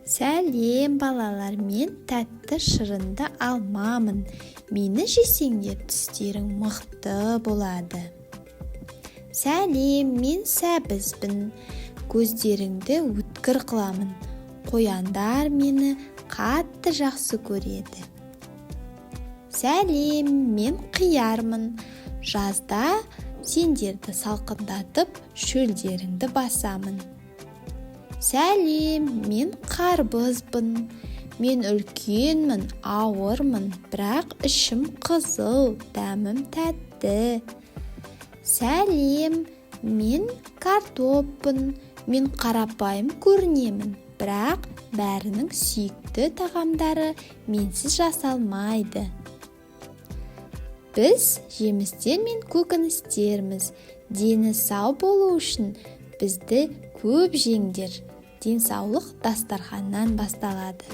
Сәлем, балалар! Мен тәтті, шырынды алмамын. Мені жесеңдер, тістерің мықты болады. Сәлем, мен сәбізбін. Көздеріңді өткір қыламын. Қояндар мені қатты жақсы көреді. Сәлем, мен қиярмын. Жазда сендерді салқындатып, шөлдеріңді басамын. Сәлем, мен қарбызбын. Мен үлкенмін, ауырмын, бірақ ішім қызыл, дәмім тәтті. Сәлем, мен картоппын. Мен қарапайым көрінемін, бірақ бәрінің сүйікті тағамдары менсіз жасалмайды. Біз жемістер мен көкөністерміз. Дені сау болу үшін бізді көп жеңдер. Денсаулық дастарханнан басталады.